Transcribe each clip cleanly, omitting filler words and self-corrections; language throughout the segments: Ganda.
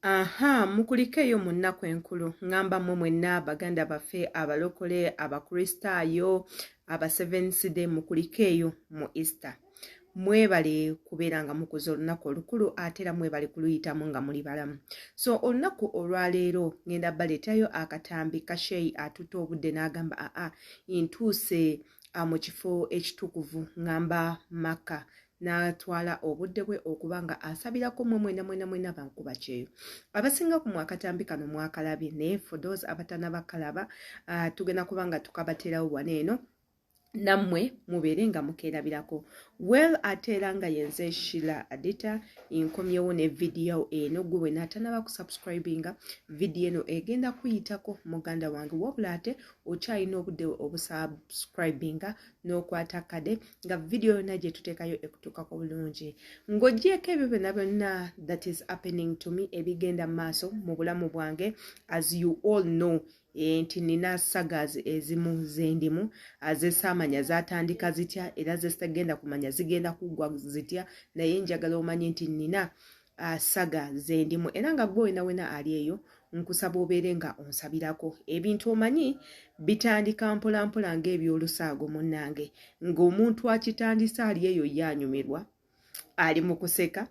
Aha, mukulikeeyo mu nnaku enkulu. Ŋŋamba mmwe mwenna baganda baffe abalokole, Abakristaayo, aba Seventh Day, mukulikeeyo mu Easter. Mwebale kubeera nga mukuza olunaku olukulu ate era mwebale kuluyitamu nga muli balamu. So olunaku olwaleero ŋŋenda baleetayo akatambi ka Sheyi atutte obudde n'agamba aa ntuuse mu kifo ekitukuvu ŋŋamba Makka n'atwala obudde bwe okuba nga asabirako mwe mwena mwena mwena bankuba kyeyo abasinga ku mwakatambi kano mwakalabye naye for those abatanaba kalaba tugenda kuba nga tukabateerawo wano eno nammwe mubeere nga mukeerabirako. Well, ate era nga yenze Shila Adita, nkomyewo ne vidiyo eno. Gwe wena atanaba kusubscribinga, vidiyo eno egenda kuyitako muganda wange, wabula ate okyalina obudde obusubscribinga n'okwata kade nga vidiyo yonna gye tuteekayo ekutuukako bulungi. Ng'ogyeko ebyo byonna byonna that is happening to me, ebigenda mu maaso mu bulamu bwange, as you all know nti nina sagas ezimu zendimu zesaamanya zatandika zitya era zesitagenda kumanya zigenda kuggwa zitya, naye njagala omanye nti nina saga zendimu era nga gwe wena wena ali eyo nkusaba obeere nga onsabirako. Ebintu omanyi bitandika mpolampola ng'ebyolusaago munnange, ng'omuntu akitandise ali eyo ye anyumirwa, ali mu kuseka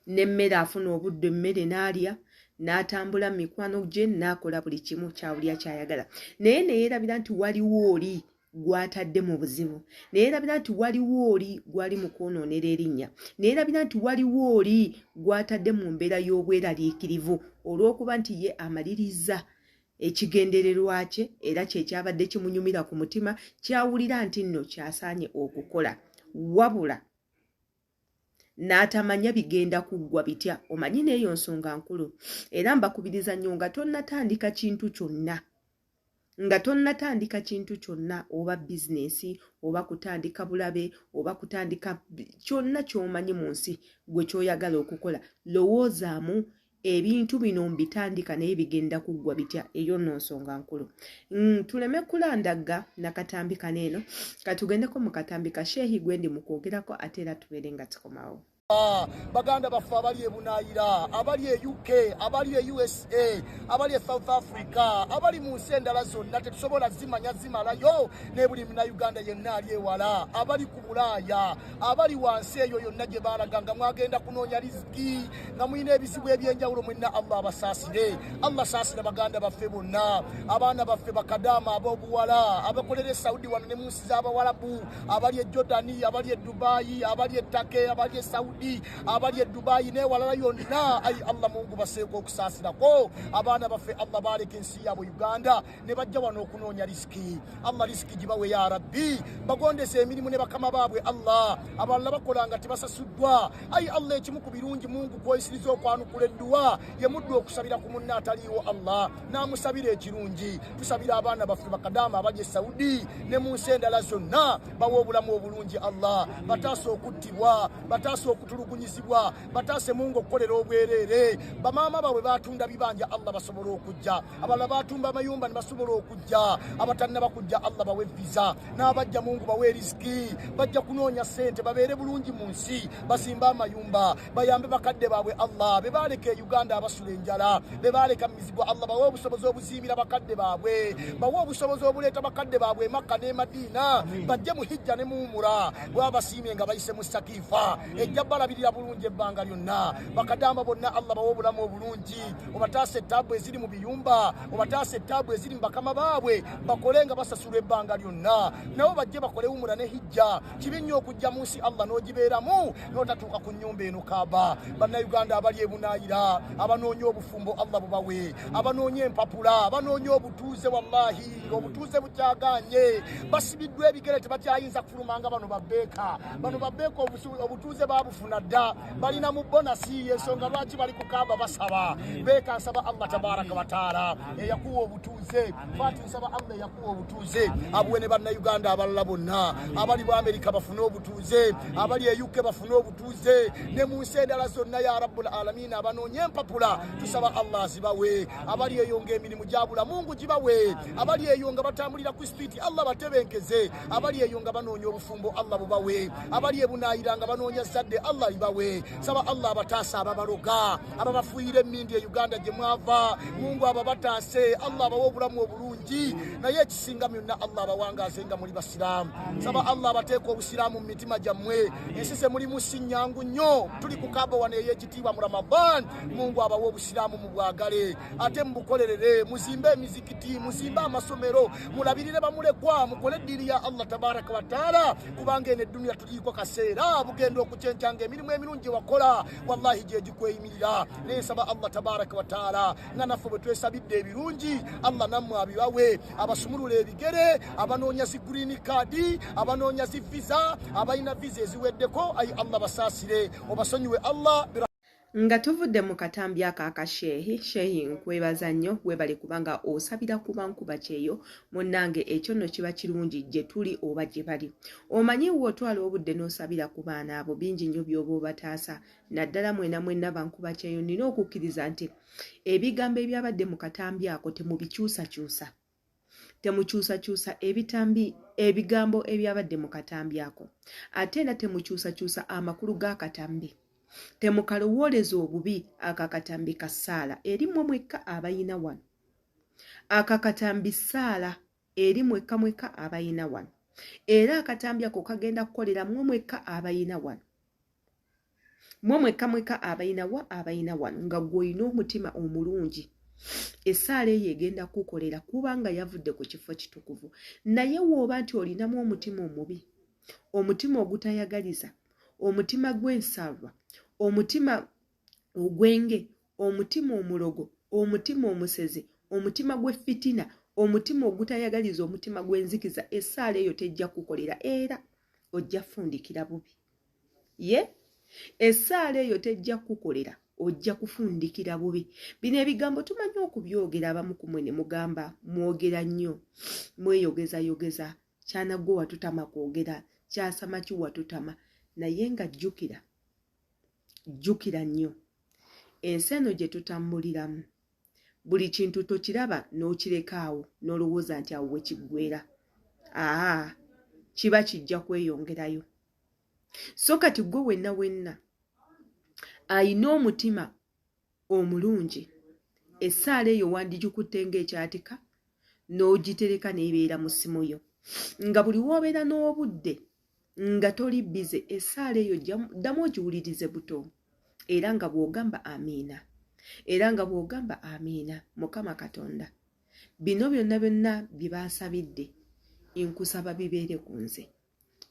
n'emmere afuna obudde emmere n'alya n'atambula mu mikwano gye n'akola buli kimu kyawulya kyayagala, naye neyeerabira nti waliwo oli gw'atadde mu buzibu, neyeerabira nti waliwo oli gwali mu kwonoonera erinnya, neyeerabira nti waliwo oli gw'atadde mu mbeera y'obweraliikirivu olw'okuba nti ye amaliriza ekigendererwa kye era kyekyabadde kimunyumira ku mutima, kyawulira nti nno kyasaanye okukola, wabula n'atamanya bigenda kuggwa bitya. Omanyi n'eyo nsonga nkulu era mbakubiriza nnyo nga tonnatandika kintu kyonna, nga tonnatandika kintu kyonna, oba bizinensi oba kutandika bulabe oba kutandika kyonna ky'omanyi mu nsi gwe ky'oyagala okukola, lowoozaamu ebintu bino mbitandika naye bigenda kuggwa bitya. Eyo nno nsonga nkulu. Tuleme kulandagga nakatambi kano eno, katugendeko mu katambi ka Sheehi gwendi mu kwogerako ate era tubeere nga tukomawo. Baganda baffe abali e Bunaayira, abali e UK, abali e USA, abali e South Africa, abali mu nsi endala zonna tetusobola zimanya zimalayo, ne buli Munauganda yenna ali ewala, abali ku Bulaaya, abali wansi eyo yonna gye baalaga nga mwagenda kunoonya riziki nga mulina ebizibu ebyenjawulo, mwenna Allah abasaasire. Allah saasira baganda baffe bonna, abaana baffe bakadaama ab'obuwala abakolera e Saudi wano ne mu nsi z'Abawalabu, abali e Jordani, abali e Dubayi, abali e Turkey, abali e Saudi, abali e Dubayi n'ewalala yonna. Ayi Allah Mungu, baseeko okusaasirako abaana baffe. Allah, baaleka ensi yaabwe Uganda ne bajja wano okunoonya risiki. Allah, risiki gibawe ya Rabbi, bagondesa emirimu ne bakama baabwe. Allah, abalala bakola nga tebasasuddwa. Ayi Allah, ekimu ku birungi Mungu kwoyisiriza okwanukula edduwa ye muddu okusabira ku munne ataliiwo, Allah n'amusabira ekirungi. Tusabira abaana baffe bakadaama abali e Saudi ne mu nsi endala zonna, bawe obulamu obulungi. Allah, bataase okuttibwa, bataase okutulugunyizibwa, bataase Mungu okukolera obwereere. Bamaama baabwe batunda bibanja, Allah, basobole okujja. Abalala batumba amayumba ne basobola okujja. Abatannaba kujja, Allah, bawe visa, n'abajja Mungu bawe riziki, bajja kunoonya ssente, babeere bulungi mu nsi, bazimbe amayumba, bayambe bakadde baabwe. Allah, be baaleka e Uganda abasula enjala, be baaleka mu mizigo, Allah, bawe obusobozi obuzimbira bakadde baabwe, bawe obusobozi obuleeta bakadde baabwe e Makka n'e Madiina, bajje mu hijja ne muumura. Bwaba basiimye nga bayise mu sakiifa ejja balabirira bulungi ebbanga lyonna. Bakadamba bonna, Allah, bawe obulamu obulungi, obataasa ettaabu eziri mu biyumba, obataasa ettaabu eziri mu bakama baabwe, bakole nga basasulwa ebbanga lyonna, nabo bajje bakole umura ne hijja. Kibi nnyo okujja mu nsi Allah n'ogibeeramu n'otatuuka ku nnyumba eno Kaaba. Bannayuganda abali ebunaayira abanoonya obufumbo, Allah bubawe, abanoonya empapula, abanoonya obutuuze, wallahi obutuuze bukyaganye, basibiddwa ebigere tebakyayinza kufulumanga. Bano babeeka, bano babeeka obutuuze babufuna dda, balina mu bonasi, ensonga lwaki bali ku Kaaba basaba. Beeka, nsaba Allah tabaraka wataala eyakuwa obutuuze, Fati, nsaba Allah eyakuwa obutuuze abuwe ne Bannayuganda abalala bonna abali mu Amerika bafune obutuuze, abali e UK bafune obutuuze, ne mu nsi endala zonna. Ya Rabbul Alamin, abanoonya empapula tusaba Allah azibawe. Abali eyo ng'emirimu gyabula, Mungu gibawe. Abali eyo nga batambulira ku street, Allah batebenkeze. Abali eyo nga banoonya obufumbo, Allah bubawe. Abali ebunaayira nga banoonya zadde, Allah Allah libawe. Nsaba Allah abataase ababaloga, ababafuuyira emmindi e Uganda gye mwava. Mungu ababataase, Allah abawe obulamu obulungi, naye ekisinga byonna Allah abawangaaze nga muli basiraamu. Nsaba Allah abateeka obusiraamu mu mitima gyammwe. Ensi ze mulimu si nnyangu nnyo, tuli ku Kaaba wano ey'ekitiibwa mu Ramadan. Mungu abawe obusiraamu mubwagale ate mubukolerere, muzimbe emizikiti, muzimbe amasomero, mulabirire bamulekwa, mukole eddiini ya Allah tabaraka wataala, kubanga eno edduniya tuliiko kaseera, bugenda okukyenkya nga emirimu emirungi gye wakola wallahi gyegikweyimirira. Naye nsaba Allah tabaraka wataala nga naffe bwe twesabidde ebirungi, Allah nammwe abibawe, abasumulula ebigere, abanoonya zi green card, abanoonya zi visa, abalina visa eziweddeko, ayi Allah basaasire, obasonyiwe Allah. Nga tuvudde mu katambi ako akasheehi, sheehi nkwebaza nnyo, webale kubanga osabira kuba nkuba kyeyo. Munnange, ekyo nno kiba kirungi gye tuli oba gye bali. Omanyi we otwala obudde n'osabira ku baana abo, bingi nnyo by'oba obataasa, naddala mwena mwenna bankuba kyeyo. Nina okukkiriza nti ebigambo ebyabadde mu katambi ako temubikyusakyusa, temukyusakyusa ebitambi, ebigambo ebyabadde mu katambi ako, ate era temukyusakyusa amakulu g'akatambi, temukalowooleza obubi. Akakatambi ka ssaala eri mmwe mwekka abayina wano. Akakatambi ssaala eri mwekka mwekka abayina wano, era akatambi ako kagenda kukolera mmwe mwekka abayina wano, mmwe mwekka mwekka abayina wa abayina wano. Nga gw'olina omutima omulungi, essaala eyo egenda kukolera kubanga yavudde ku kifo kitukuvu. Naye wooba nti olinamu omutima omubi, omutima ogutayagaliza, omutima gw'ensalwa, omutima ogwenge, omutima omulogo, omutima omusezi, omutima gw'effitina, omutima ogutayagaliza, omutima gw'enzikiza, essaala eyo tejja kukolera era ojja fundikira bubi. Ye essaala eyo tejja kukolera, ojja kufundikira bubi. Bino ebigambo tumanyi okubyogera, abamu ku mwe ne mugamba mwogera nnyo, mweyogezayogeza, kyanagwe watutama kwogera, kyasama ki watutama. Naye nga jjukira, jjukira nnyo, ensi eno gye tutambuliramu, buli kintu tokiraba n'okireka awo n'olowooza nti awo wekiggwera. Aa, kiba kijja kweyongerayo. So kati gwe wenna wenna ayina omutima omulungi, essaala eyo wandigikutte ng'ekyatika n'ogitereka n'ebeera mu ssimu yo, nga buli woobeera n'obudde nga toli busy, essaala eyo ddamu ogiwulirize buto, era nga bw'ogamba amiina, era nga bw'ogamba amiina, Mukama Katonda, bino byonna byonna bye bansabidde nkusaba bibeere ku nze,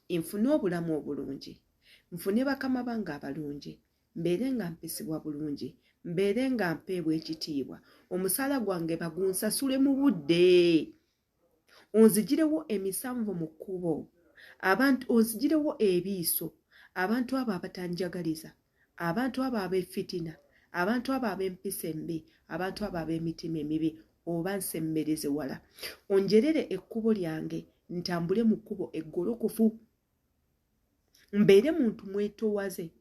nfune obulamu obulungi, nfune bakama bange abalungi, mbeere nga mpisibwa bulungi, mbeere nga mpeebwa ekitiibwa, omusaala gwange bagunsasule mu budde, onzigirewo emisanvu mu kkubo, abantu onzigirewo ebiiso, abantu abo abatanjagaliza, abantu abo ab'effitina, abantu abo ab'empisa embi, abantu abo ab'emitima emibi, oba nsemmereze wala, onjerere ekkubo lyange, ntambule mu kkubo eggolokofu, mbeere muntu mwetowaze,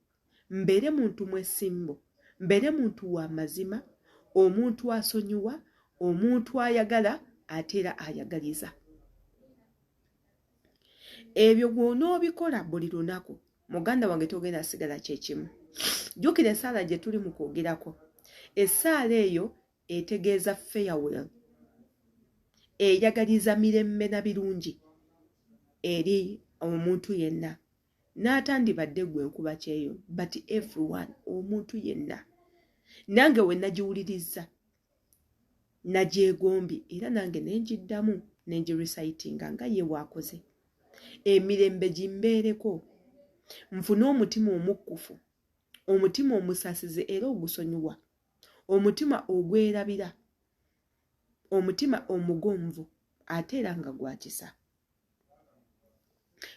mbeere muntu mwesimbo, mbeere muntu wa mazima, omuntu asonyiwa, omuntu ayagala ate era ayagaliza. Ebyo bw'onoobikola buli lunaku, muganda wange, togenda sigala kyekimu. Jjukira essaala gye tuli mu kwogerako, essaala eyo etegeeza farewell, eyagaliza mirembe na birungi eri omuntu yenna, n'atandibadde gwe nkuba kyeyo, but everyone, omuntu yenna. Nange we nagiwulirizza nagyegombye, era nange nenjiddamu nengi-recitinga nga ye waakoze. Emirembe gimbeereko, nfune omutima omukkufu, omutima omusasize era ogusonyiwa, omutima ogwerabira, omutima omugonvu ate era nga gwa kisa.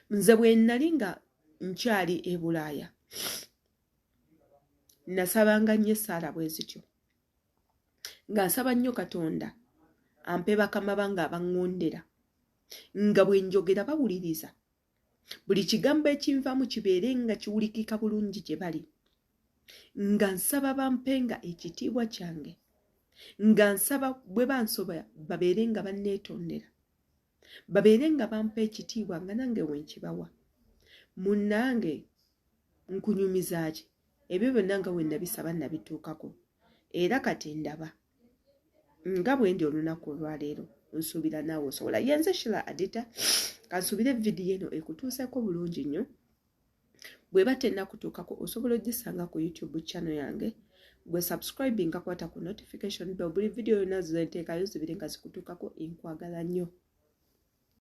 Nze bwe nali nga nkyali e Bulaaya, nasabanga nnyo essaala bwe zityo, nga nsaba nnyo Katonda ampe bakama bange abaŋŋondera, nga bwe njogera bawuliriza, buli kigambo ekinvaamu kibeere nga kiwulikika bulungi gye bali, nga nsaba bampenga ekitiibwa kyange, nga nsaba bwe bansoba babeere nga banneetondera, babeere nga bampa ekitiibwa nga nange wenkibawa. Munnange. Nkunyumiza ki? Ebyo byonna nga bwe nabisaba nabituukako, era kati ndaba nga bwe ndi olunaku olwaleero. Nsuubira naawe osobola. Yenze Shila Adita. Kansuubire vidiyo eno ekutuuseeko bulungi nnyo. Bw'eba tennakutuukako, osobola ogisanga ku YouTube channel yange. Gwe subscribing, kwata ku notification bell, buli vidiyo yonna zenteekayo zibiri nga zikutuukako. Nkwagala nnyo.